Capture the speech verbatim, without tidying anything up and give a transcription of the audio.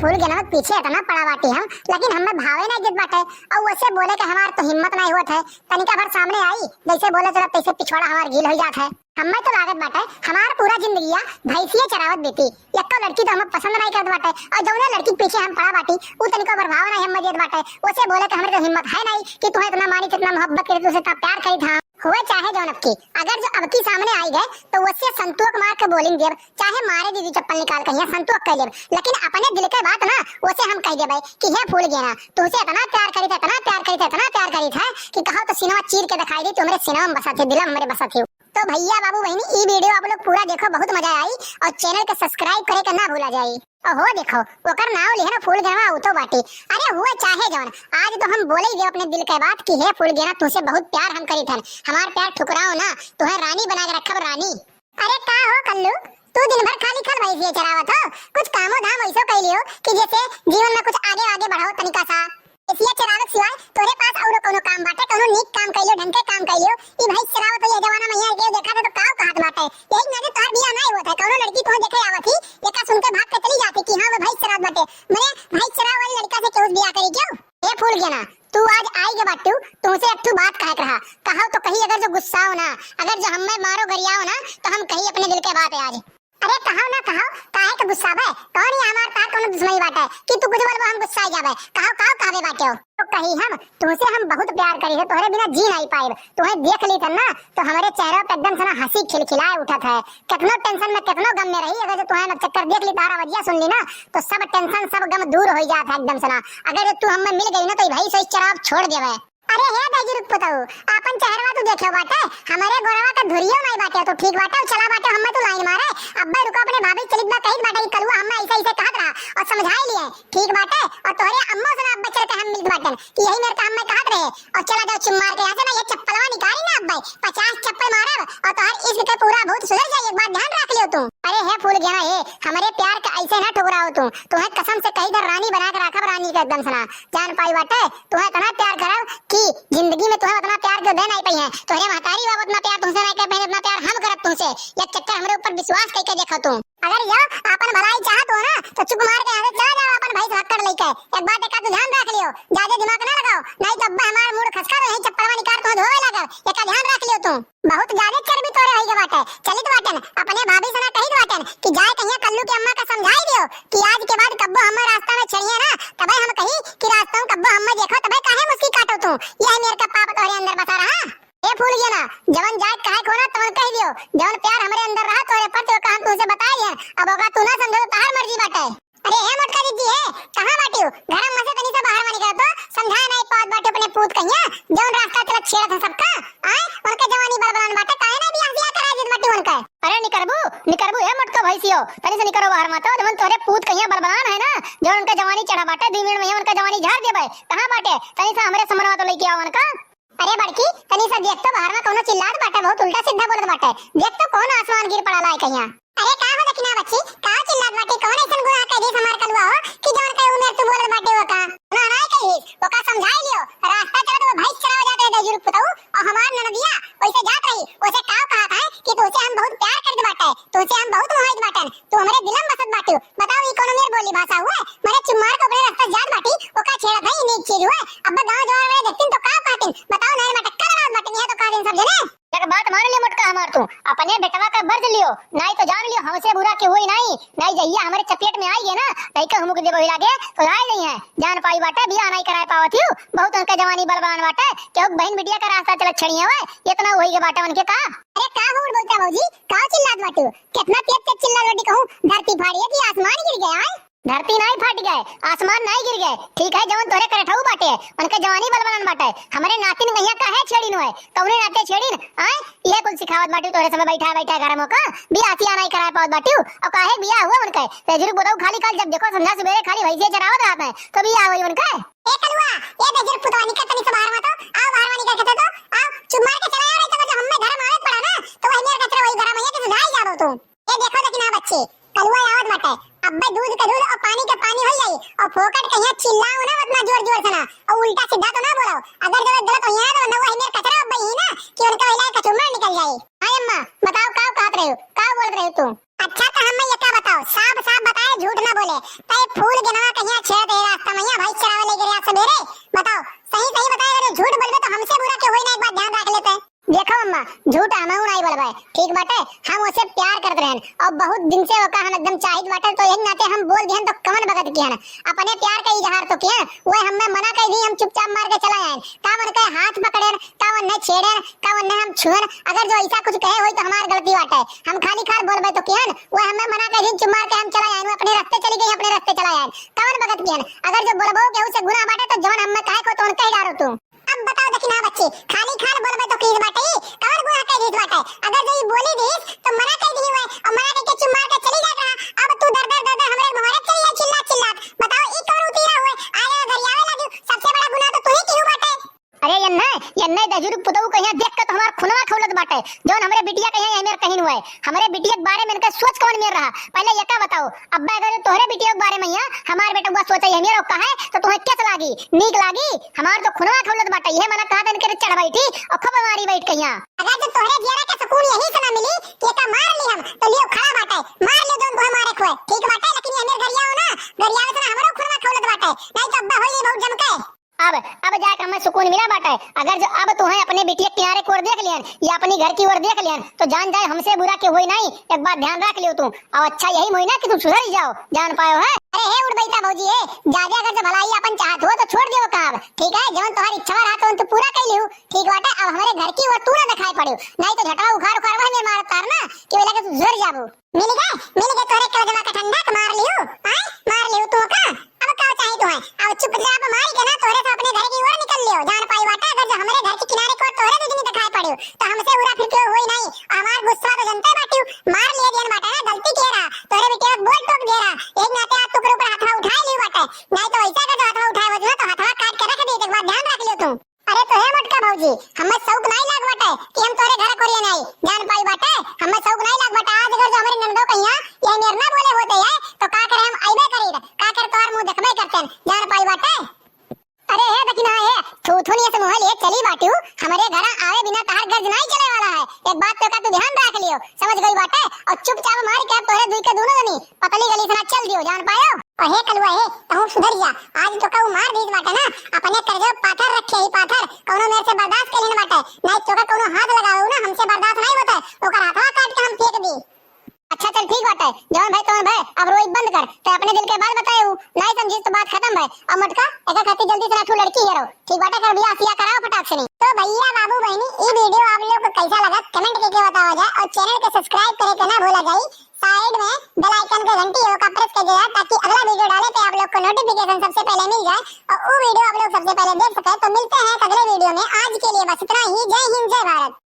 फूल गेनवा के पीछे इतना पड़ा बाटी हम, लेकिन हमें भावे नाहीं देत बाटे। और वैसे बोले के हमार तो हिम्मत नाहीं होत है, तनिका भर सामने आई, जैसे बोले चला तैसे पिछवाड़ा हमार गील हो जात है। हमें तो लागत बाटे हमार पूरा जिंदगिया भैंसिये चरावत बीती। यक्को लड़की तो हमें पसंद नाहीं करत बाटे, और जौने लड़की के पीछे हम पड़ा बाटी उ तनिको भर भाव नाहीं हमें देत बाटे। वैसे बोले के हमरे तो हिम्मत है नाहीं कि तुहे इतना मानी, इतना मोहब्बत करे, तुसे इतना प्यार करी था। हुए चाहे जौन अबकी, अगर जो अबकी सामने आई गए तो वैसे संतोख मार के बोलिन देब, चाहे मारे दीदी चप्पल निकाल के यहाँ संतोख कर लेब, लेकिन अपने दिल के बात ना वैसे हम कह देबे कि हे फूल गेना, तुसे इतना प्यार करी था, इतना प्यार करी था, इतना प्यार करी था कि कहो तो सिनेमा चीर के दिखाई दी, तुमरे सिनेमा में बसा थे, दिलम हमरे बसा थे। तो भैया, बाबू, बहिनी, ई video आप लोग पूरा देखो, बहुत मजा आई। और channel के subscribe करे के ना भूला जाई। और हो देखो, ओकर नाव लिहे ना फूल गेनवा, उ तो बाटी। अरे हुए चाहे जौन, आज तो हम बोले ही देब अपने दिल के बात कि हे फूल गेना, तुसे बहुत प्यार हम करी थन, हमार प्यार ठुकराओ ना, तुहे रानी बना के रखब, रानी। अरे का हो कल्लू, तू दिन भर खाली खाल भैंसिया चरावत हो, कुछ कामो धाम ऐसो कह लियो कि जैसे जीवन में कुछ आगे आगे बढ़ाओ तनिका सा। भैंसिया चरावे के सिवाय तोरे पास औरो कौनो काम बाटे? कौनो नीक काम कइलो, ढंग के काम कइलो। ई भैंस चरावत हो, ये जमाना में यहाँ के देखा था तो काव कहत बाटे। यही नाते तोहार बियाह नाहीं होत है। कौनो लड़की तोहे देखे आवत ही, एका सुन के भाग के चली जाती कि हाँ, वो भैंस चरावत बाटे। मने भैंस चरावे वाली लड़का से केहू बियाह करी क्यों? ए फूल गेना, तू आज आई के बाटू, तुमसे एक ठो बात कहे के रहा। कहो तो कही, अगर जो गुस्साओ ना, अगर जो हमें मारो गरियाओ ना, तो हम कही अपने दिल के बात है आज। अरे कहो ना कहो, काहे के गुस्सा बे? कौन ये हमार तार कौनो दुश्मनी बाटे कि तू कुछ बोलबो हम गुस्सा जाबे? कहो, काव कहबे बाटे हो? तो कही हम, तुमसे हम बहुत प्यार करी है, तोहरे बिना जी नाहीं पाइब। तुम्हें देख ली थन ना, तो हमारे चेहरा पे एकदम से ना हंसी खिलखिलाए उठत है। कितनो tension में, कितनो गम में रही, अगर जो तुम्हें ना चक्कर देख ली, तारा वजिया सुन ली ना, तो सब tension, सब गम दूर हो जात है एकदम से ना। अगर जो तू हमें मिल गई ना, तो ई भैंस वैस चराव छोड़ देबे। अरे हे दहिजरू के पुतऊ, आपन चेहरवा तू देखे बाटे, हमरे गोरवा का धुरियो नाहीं बाटे, तू ठीक बाटे, चला बाटे, हमें तू line मारे। अब्बे रुको, अपने भाभी चलित बा, कहित बाटे कि कलुआ हमें ऐसे ऐसे कहत रहा और समझाई लिए, ठीक बाटे। और तोहरे अम्मो से ना अब्बे चल के हम मिलत बाटन कि यही मेरे का हमें कहत रहे, और चला जाओ चुप मार के यहाँ से ना, ये चप्पलवा निकाली ना अब्बे, पचास चप्पल मारब और तोहर इश्क के पूरा भूत सुधर जाई, एक बात ध्यान रख लियो तू। अरे हे फूल गेना, हे हमरे प्यार के ऐसे ना ठुकराओ तू, तुम्हें कसम से कही दे रानी बना के रखब, रानी के एकदम से ना जान पाई बाटे। तुम्हें इतना प्यार करब कि जिंदगी में तुम्हें उतना प्यार के दे नाहीं पाई है। तुम्हारे महतारी बाप उतना प्यार तुमसे नाहीं कर पाई, उतना प्यार हम करब तुमसे। एक चक्कर हमरे ऊपर विश्वास करके देखो तुम। अगर यो आपन भलाई चाहत हो ना, तो चुप मार के यहाँ से चला जाओ, आपन भैंस भक्कड़ लेके। एक बात का तू ध्यान रख लियो, ज्यादा दिमाग ना लगाओ, नाहीं तो अब्बा हमार मूड खसका तो यही चप्पलवा निकाल तुम्हें धोवे लागब। एका ध्यान रख लियो तू। बहुत ज्यादा चर्बी तोरे होई के बाटे, चलित बाटन, अपने भाभी से ना कहित बाटन कि जाए कहिया कल्लू के अम्मा का समझाई दियो कि आज के बाद कब्बो हमें रास्ता में छेड़िए ना, तबे हम कही कि रास्ता में कब्बो हमें देखो, तबे काहे मुस्की काटो तू, यह मेर का पाप तोरे अंदर बसा रहा। ए फूल गेना, जवन जात कहे को ना तवन कह दियो, जवन प्यार हमरे अंदर रहा तोरे पर तो का हम तुमसे बताए हैं, अब ओका तू ना समझो तो तहार मर्जी बाटे। अरे हे मोटका दीदी हे, कहाँ बाटियो? घर में से तनी सा बाहर मानी कर तो समझा नाहीं पावत बाटे अपने पूत कहिया, जौन रास्ता चलत छेड़त है सबका। आए, उनके जवानी बलबलान बाटे, काहे ना बियाह सियाह करा देत बाटे उनके? अरे निकरबू, निकरबू हे मोटका भैंसियो, तनी सा निकरो बाहर मा तो, जवन तोरे पूत कहिया बलबलान है ना, जौन उनके जवानी चढ़ा बाटे, दो मिनट में ही उनके जवानी झाड़ देबे। कहाँ बाटे? तनी सा हमरे समनवा तो लेके आओ उनका। अरे बड़की, तनी सा देख तो, बाहर में कौनो चिल्लात बाटे, बहुत उल्टा सीधा बोलत बाटे। देख तो, कौन आसमान गिर पड़ा लाए कहिया। अरे का हो दखिना बच्ची, का चिल्लात बाटे? कौन ऐसन गुनाह कह दिस हमार कलुआ हो कि जौन कहे उमेर तू बोलत बाटे वो का? ना, ना कहिस, वो का समझाई लियो। रास्ता चलत वो भैंस चरावे जात रहे दहिजरू के पुतऊ, और हमार ननदिया वैसे जात रही, वैसे का कहा था कि तुझसे हम बहुत प्यार करत बाटे, तुझसे हम बहुत मोहित बाटन, तू हमरे दिलम बसत बाटू। बताओ, ई कौनो मेर बोली भाषा हुए? मने चुम्मार के ओकरे रास्ता जात बाटी, ओका छेड़त है, ई नीक चीज हुए? अब गाँव जवार वाले देखतिन तो का कहतिन? बताओ, नहर में टक्का लगावत बाटिन, यहाँ तो कहतिन सब जने। एक बात मान लियो मोटका हमार तू, अपने बेटवा का बर्ज लियो, नाहीं तो जान लियो हमसे बुरा के होई नाहीं, नाहीं जहिया हमरे चपेट में आई गए ना, नाहीं का हमको देबो हिला के, तो आए नहीं है, जान पाई बाटे, बियाह नाहीं कराए पावत हियो, बहुत उनका जवानी बलबलान बाटे, केहू बहन बिटिया का रास्ता चलत छेड़िए हुए, इतना होई के बाटे उनके का? अरे का हुड़ बोलता भौजी, का चिल्लात बाटू? कितना तेज तेज चिल्ला लोटी कहूँ, धरती फाड़ी है कि आसमान गिर गया है? धरती नाहीं फाट गए, आसमान नाहीं गिर गए, ठीक है, जवन तोरे करेठऊ बाटे, उनके जवानी बलबलान बाटे, हमरे नातिन कहिया काहे छेड़िन हुए, कौने नाते छेड़िन, आए, ये कुल सिखावत बाटू तोरे समय बैठा बैठा घर में का, बियाह सियाह नाहीं कराए पावत बाटू, और काहे बियाह हुआ उनके, तेजरू बोलऊ खाली काल जब देखो संध्या सुबेरे खाली भैंसिया चरावत रहत है, तो बियाह हुई उनके। ए कलुआ, ए तेजरू पुतवा निकल तनी से बाहर में तो, आओ बाहर में निकल के तो, आओ, चुप मार के चला आओ, नहीं तो जो हमें घर में आवे पड़ा ना, तो वही मेरे कचरा वही घर में ये कि सुधाई जाबो तू। ए देखो देखी ना बच्चे, कलुआ आवत बाटे, अब्बे दूध के दूध और पानी के पानी हो जाई, और फोकट कहिया चिल्लाओ ना उतना जोर जोर से ना, और उल्टा सीधा तो ना बोलो, अगर जब गलत हो यहाँ तो ना वही मेरे कचरा अब्बे ही ना, कि उनका हिला के कचुम्बर निकल जाए। हाँ अम्मा, बताओ का कहत रहे हो, का बोल रहे हो तू? अच्छा तो हमें ये क्या बताओ, साफ साफ बताए, झूठ ना बोले, तय फूल गेनवा इनसे ओका हम एकदम चाहित बाटे, तो यही नाते हम बोल दिहन तो कवन बगत किहन, अपने प्यार का इजहार तो किहन, वह हमें मना कर दी, हम चुपचाप मार के चला आयन। का उनके हाथ पकड़ेन, का उन्हें छेड़ेन, का उन्हें हम छुएन, अगर जो ऐसा कुछ कहे होई तो हमार गलती बाटे। हम खाली खाल बोलबे तो किहन, वह हमें मना कर दी, चुप मार के हम चला आयन, वो अपने रास्ते चली गई, अपने रास्ते चला आयन। कवन बगत किहन, अगर जो बोलबो केहू से गुनाह बाटे तो जवन हमें कहे को तो उनके ही डारो तू। अब बताओ दखिना बच्ची, खाली खाल बोलबे तो किस बाटे, कवन गुनाह कह दीस बाटे? अगर जो ई बोली दीस तो मना कह दी हुए, और मना कह के चुप मार के चली जात रहा। अब तू दर दर दर दर हमरे मोहरे चली है चिल्ला चिल्ला। बताओ ई कवन उतीरा हुए? आले गरियावे लगी, सबसे बड़ा गुनाह तो तू ही किहू बाटे। अरे यन्ने, यन्ने दहिजरू पुतऊ कहिया देख के तो हमार खुनवा खौलत बाटे, जौन हमरे बिटिया कहिया ये मेर कहिन हुए। हमरे बिटिया के बारे में इनके सोच कवन मेर रहा, पहले ये का बताओ। अब्बा अगर जो तोहरे बिटिया के बारे में यहाँ हमार बेटवा सोचे ये मेर कहे तो तुम्हें कैस लागी? नीक लागी? हमार तो खुनवा खौलत बाटे, ये मना कहा था इनके चढ़ बैठी और खूब मारी बैठ कहिया। अगर जो तोहरे जियरा के सुकून यही से ना मिली कि एका मार ली हम, तो लियो खड़ा बाटे, मार लियो जौन तुम्हें मारे खुए, ठीक बाटे, लेकिन ये मेर गरिया हो ना, गरियावे से ना हमरो खुनवा खौलत बाटे, नहीं तो अब्बा होई बहुत जम के। अब, अब जाके हमें सुकून मिला बाटे। अगर जो अब तुम्हें अपने बिटिया के किनारे की ओर देख लियन या अपनी घर की ओर देख लियन, तो जान जाए हमसे बुरा के होई नहीं। एक बात ध्यान रख लियो तू। अब अच्छा यही मोहिना कि तुम सुधर ही जाओ, जान पायो है। अरे हे उड़बैता भौजी, हे जादे अगर जो भलाई अपन चाहत हो तो छोड़ दियो काम, ठीक है? जवन तुम्हारी इच्छा रहा तो तू पूरा कर लियो, ठीक बाटे। अब हमारे घर की ओर तू ना दिखाई पड़ियो, नहीं तो झटवा उखाड़ उखाड़ वह में मारत तार ना कि वे लगे तू सुधर जाबू। मिल गए, मिल गए तोरे कलेजवा का ठंडक, मार लियो, आय, मार लियो तू का। अब का चाही तुम्हें? अब चुपचाप मारी के ना तोरे से अपने घर की ओर निकल लियो। जान पाई बाटे, अगर जो हमरे घर के किनारे को तोरे दो दिन दिखाई पड़ियो, तो हमसे बुरा फिर क्यों हुई नहीं। हमार गुस्सा तो जनते बाटियो, मार लिए दियन बाटे ना, गलती किए रहा, तोरे बेटे बोल टोक दिए रहा, एक नाते आज तुकरे ऊपर हाथवा उठाए लियो बाटे, नहीं तो ऐसा अगर जो हाथवा उठाए हो तो हाथवा काट के रख दी, एक बात ध्यान रख लियो तू। अरे तो हे मोटका भौजी, हमें शौक नहीं लाग बाटे कि हम तोरे घर कोरिया नहीं, जान पाई बाटे, हमें शौक नहीं लाग बाटे। आज अगर जो हमारी नंदो कहिया ये मेर ना बोले होते है तो का करे हम आइबे करी, का करे तोहार मुंह देखबे करते हैं, जान पाई बाटे। अरे हे दखिना हे, थू थू नहीं से मुँह लिए चली बाटू, हमारे घर आवे बिना तहार गर्ज नहीं चले वाला है। एक बात तो का तू ध्यान रख लियो, समझ गई बाटे, और चुपचाप मार के तोरे दुई के दोनों जनी पतली गली से ना चल दियो, जान पायो। अहे कलुआ हे, तहूँ सुधर जा। आज तोका उ मार दीस बाटे ना, अपने करजो पाथर रखे ही पाथर, कौनो मेर से बर्दाश्त के लेन बाटे, नहीं तोका कौनो हाथ लगावे ना, हमसे बर्दाश्त नहीं होता है, ओकर हाथवा काट के हम फेंक दी। अच्छा चल ठीक बाटे, जवन भाई तवन भाई, अब रोई बंद कर, ते अपने दिल के बात बताए हूँ, नहीं समझी तो बात खत्म भाई। अब मटका, एकर खातिर जल्दी से ना तू लड़की हेरो, ठीक बाटे, कर बियाह सियाह कराओ फटाक से नहीं। तो भैया बाबू बहनी, ई video आप लोग को कैसा लगा comment करके बतावा जाए और channel के subscribe करे के ना भूला जाए। Side में bell icon के घंटी है, ओका press कर दिया ताकि अगला video डाले पे आप लोग को notification सबसे पहले मिल जाए और वो video आप लोग सबसे पहले देख सके। तो मिलते हैं एक अगले video में, आज के लिए बस इतना ही। जय हिंद, जय भारत।